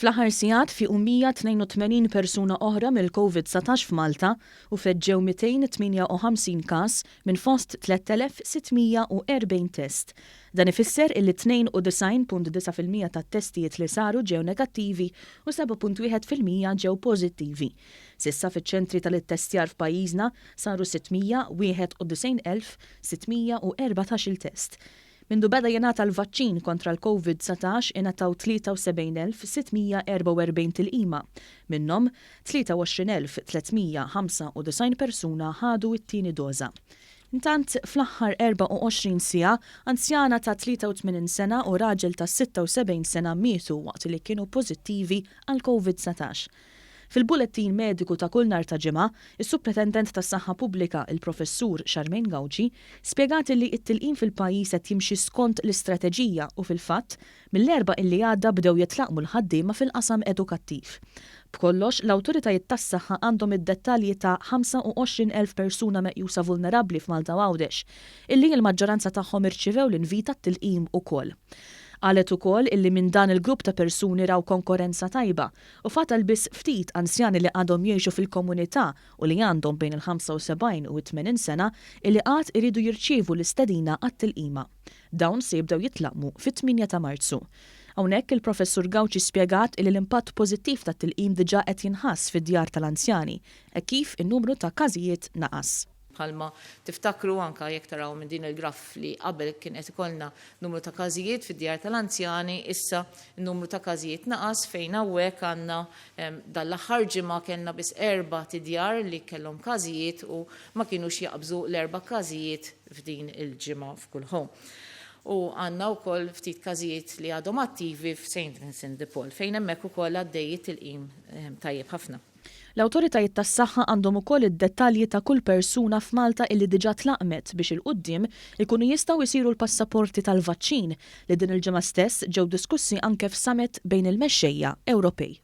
Fl-aħħar sigħat fiequ 182 persuna oħra mill-Covid-19 f'Malta u feġġew 258 każ minn fost 3,640 test. Dan ifisser illi 92.9% tat-testijiet li saru ġew negattivi u 7.1% ġew pożittivi. S'issa fiċ-ċentri tal-ittestjar f'pajjiżna saru 691,614-il test. Mindu beda jingħata l-vaċċin kontra l-Covid-19 ingħataw 73,644 tilqima. Minnhom, 23,395 persuna ħadu t-tieni doża. Intant, fl-aħħar 24 siegħa, anzjana ta' 83 sena u raġel ta' 76 sena mietu waqt li kienu pożittivi għall-Covid-19. Fil-bulettin mediku ta' kull nhar ta' Ġimgħa, is-Supretendent tas-Saħħa Pubblika, il-Professur Charmaine Gauci, spjegat illi t-tilqim fil-pajjiż qed jimxi skont l-istrateġija u fil-fatt, mill-Erbgħa illi għadda bdew jitlaqqmu l-ħaddiema fil-qasam edukattiv. B'kollox, l-awtoritajiet tas-saħħa għandhom id-dettalji ta' 25,000 persuna meqjusa vulnerabbli f'Malta u Għawdex, illi l-maġġoranza tagħhom irċivew l-invit għat-tilqim ukoll. Qalet ukoll illi minn dan il-grupp ta' persuni raw konkorrenza tajba u fadal biss ftit anzjani li għadhom jgħixu fil-komunità u li għandhom bejn il-75 u t-80 sena illi għad iridu jirċievu l-istedina għat-tilqima. Dawn se jibdew jitlaqqmu fit-8 ta' Marzu. Hawnhekk il-Professur Gauci spjegat illi l-impatt pożittiv tat-tilqim diġà qed jinħass fid-djar tal-anzjani hekk kif in-numru ta' każijiet naqas. Bħalma tiftakru anke jekk taraw minn din il-graff li qabel kien qed ikollna numru ta' każijiet fid-djar tal-anzjani, issa n-numru ta' każijiet naqas fejn hawnhekk għandna dan l-aħħar ġimgħa kellna biss erbat idjar li kellhom każijiet u ma kinux jaqbżu l-erba' każijiet f'din il-ġimgħa f'kull home. U għandna wkoll ftit każijiet li għadhom attivi f'Saint Vincent de Paul fejn hemmhekk ukoll għaddej it-tilqim tajjeb ħafna. L-awtoritajiet tas-saħħa għandhom ukoll id-dettalji ta' kull persuna f'Malta illi diġà tlaqqmet biex 'il quddiem ikunu jistgħu jsiru l-passaporti tal-vaċċin li din il-ġimgħa stess ġew diskussi anke f'summit bejn il-mexxejja Ewropej.